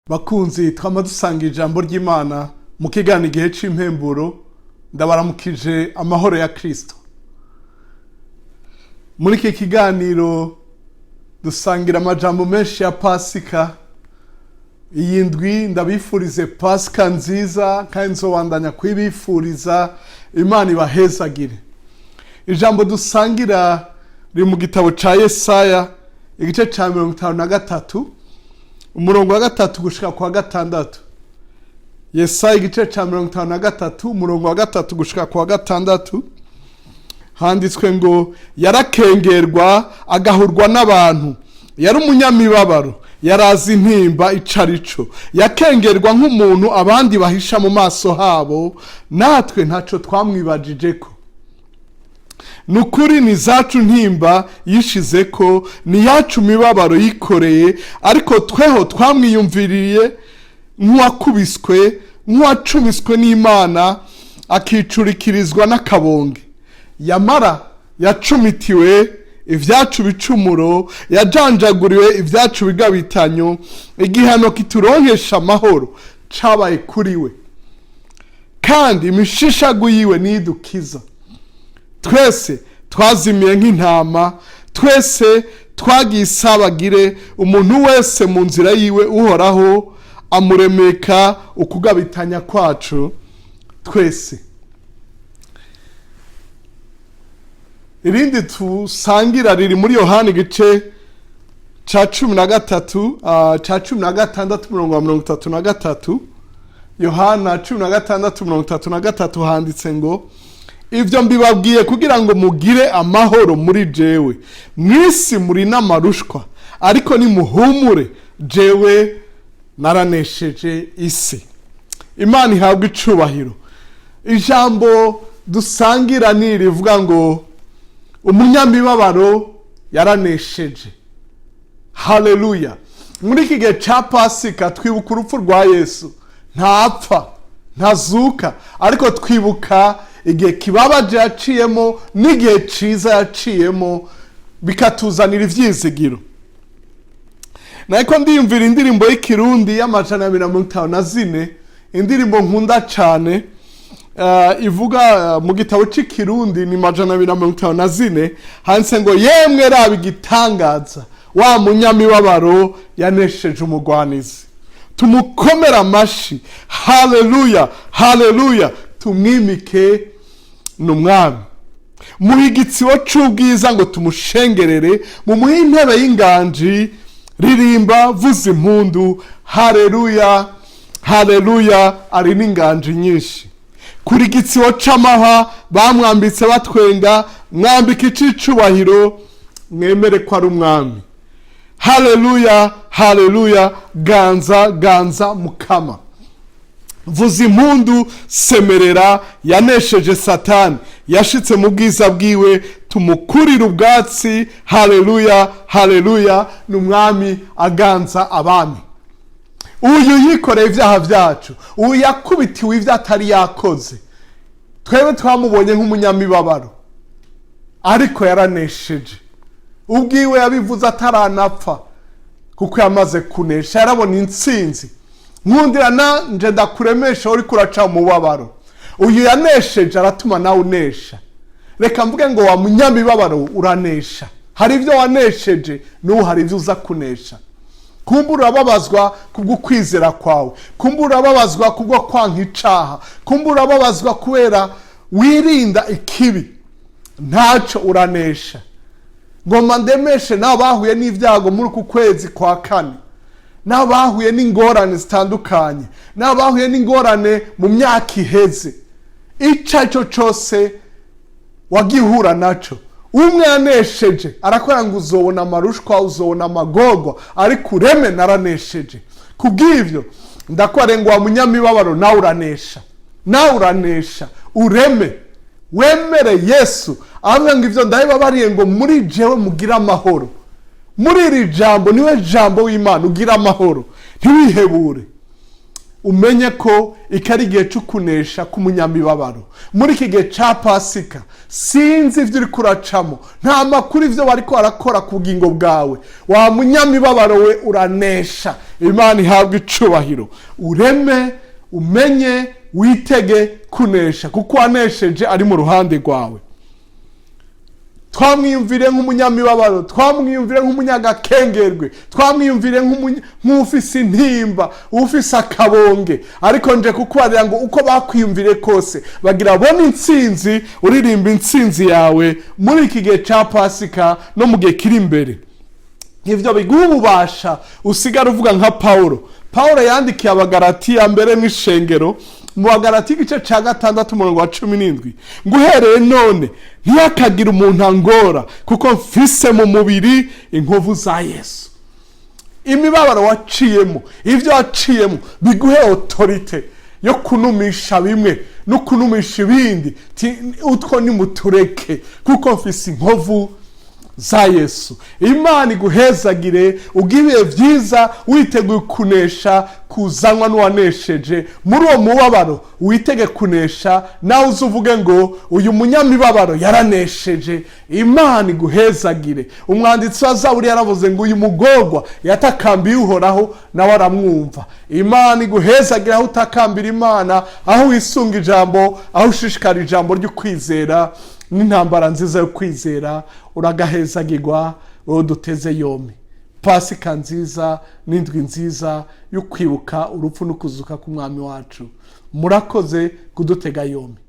Bakunzi twama dusanga ijambo ry'Imana mu kiganiro Igihe c'Impemburo, ndabaramukije amahoro ya Kristo. Muri iki kiganiro dusangira amajambo menshi ya Pasika. Iyi ndwi ndabifurize Pasika nziza, kandi nzobandanya kuyibifuriza. Imana ibahezagire. Ijambo dusangira riri mu gitabo ca Yesaya, igice ca 53, umurongo wa 3 gushika kwa 6. Yesaya igice ca 53, umurongo wa 3 gushika kwa 6, handitswe ngo: "Yarakengerwa, agahurwa n'abantu, yari umunyamibabaro, yarazi intimba ico arico. Yakengerwa nk'umuntu abandi bahisha mu maso habo, natwe ntaco twamwibajijeko. Ni ukuri, ni zacu ntimba yishize ko, ni yacu mibabaro yikoreye, ariko tweho twamwiyumviriye nk'uwakubiswe, nk'uwacumiswe n'Imana, akicurikirizwa n'akabonge. Yamara yacumitiwe ibyacu bicumuro, yajanjaguriwe ibyacu bigabitanyo. Igihano kituronkesha amahoro cabaye kuri we, kandi imishishagu yiwe nidukiza. Twese twazimiye nk'intama, twese twagiye isabagire, umuntu wese mu nzira yiwe, Uhoraho amuremeka ukugabitanya kwacu twese." Irindi tusangira riri muri Yohani, igice ca 13, ca 16, umurongo wa 33. Yohana 16, 33, handitse ngo: "Ibyo mbibabwiye kugira ngo mugire amahoro muri jewe. Mwisi muri n'amarushwa, ariko nimuhumure, jewe naranesheje isi." Imana ihabwa icubahiro. Ijambo dusangira ni rivuga ngo: "Umunyamibabaro yaranesheje." Haleluya! Muri iki gihe cya Pasika twibuka urupfu rwa Yesu. Ntapfa, ntazuka, ariko twibuka igihe kibabaje yaciyemo n'igihe cyiza yaciyemo, bikatuzanira ibyizigiro. Ariko ndiyumvira indirimbo y'Ikirundi y'254, indirimbo nkunda cyane, ivuga mu gitabo cy'Ikirundi ni 254, handitse ngo: "Yemwe raba igitangaza, wa munyamibabaro yanesheje umugwanizi. Tumukomere amashi, haleluya, haleluya, tumwimike ni umwami. Muhe igitsibo c'ubwiza ngo tumushengerere, mumuhe intebe y'inganji, ririmba, vuza impundu, haleluya, haleluya, ari n'inganji nyinshi. Kuri igitsibo c'amahwa bamwambitse batwenga, mwambika icicubahiro, mwemere ko ari umwami. Haleluya, haleluya, ganza, ganza mukama. Vuza impundu, semerera, yanesheje Satani, yashitse mu bwiza bwiwe, tumukurire ubwatsi, haleluya, haleluya, ni umwami aganza abami. Uyu yikoreye ibyaha byacu, uyu yakubitiwe ibyo atari yakoze. Twebwe twamubonye nk'umunyamibabaro, ariko yaranesheje. Ubwiwe yabivuze ataranapfa, kuko yamaze kunesha, yarabona intsinzi. Nkundira nanje ndakuremesha, uri kuraca umubabaro, uyu yanesheje aratuma nawe unesha. Reka mvuge ngo: wa munyamibabaro, uranesha. Hari ibyo wanesheje, n'ubu hari ibyo uza kunesha. Kumbura urababazwa kubwo kwizera kwawe, kumbura urababazwa kubwo kwanka icaha, kumbura urababazwa kubera wirinda ikibi. Ntacyo, uranesha. Ngoma ndemeshe n'abahuye n'ibyago muri uku kwezi kwa kane, n'abahuye n'ingorane zitandukanye, n'abahuye n'ingorane mu myaka iheze. Icyo ari cyo cyose wagihura nacyo, umwe yanesheje arakora ngo uzobona amarushwa, uzobona amagorwa, ariko ureme, naranesheje. Kubw'ibyo ndakora ngo: wa munyamibabaro, nawe uranesha, nawe uranesha. Ureme, wemere Yesu. Avuga ngo: "Ibyo ndabibabariye ngo muri jewe mugire amahoro." Muri iri jambo, niwe jambo w'Imana, ugira amahoro. Ntiwihebure. Umenye ko iki ari igihe cyo kunesha k'umunyamibabaro muri iki gihe cya Pasika. Sinzi ibyo uri kuracamo, nta makuru ibyo bariko barakora ku bugingo bwawe. Wa munyamibabaro we, uranesha. Imana ihabwa icubahiro. Ureme, umenye, witege kunesha, kuko wanesheje ari mu ruhande rwawe. Twamwiyumvire nk'umunyamibabaro, twamwiyumvire nk'umunyagakengerwe, twamwiyumvire nk'ufise intimba, ufise akabonge. Ariko nje kukubarira ngo uko bakwiyumvire kose, bagira bona intsinzi, uririmba intsinzi yawe muri iki gihe cya Pasika no mu gihe kiri imbere. Ivyo biguha ububasha, usigara uvuga nka Paulo. Paulo yandikiye Abagaratiya mbere n'ishengero, mu Bagaratiya igice cya 6, umurongo wa 17, ngo: "Uhereye none ntihakagire umuntu angora, kuko mfise mu mubiri inkovu za Yesu." Imibabaro waciyemo, ibyo waciyemo, biguhe autorité yo kunumisha bimwe no kunumisha ibindi. Utwo nimutureke, kuko mfise inkovu za Yesu. Imana iguhezagire, ugire ibihe byiza, witeguye kunesha kuzanwa n'uwanesheje. Muri uwo mubabaro witege kunesha, nawe uze uvuge ngo: "Uyu munyamibabaro yaranesheje." Imana iguhezagire. Umwanditsi wa Zaburi yaravuze ngo: "Uyu mugorwa yatakambiye Uhoraho, nawe aramwumva." Imana iguhezagire aho utakambira Imana, aho wisunga ijambo, aho ushishikara ijambo ry'ukwizera n'intambara nziza yo kwizera. Uragahezagirwa wowe duteze yombi. Pasika nziza n'indwi nziza yo kwibuka urupfu no kuzuka k'Umwami wacu. Murakoze kudutega yombi.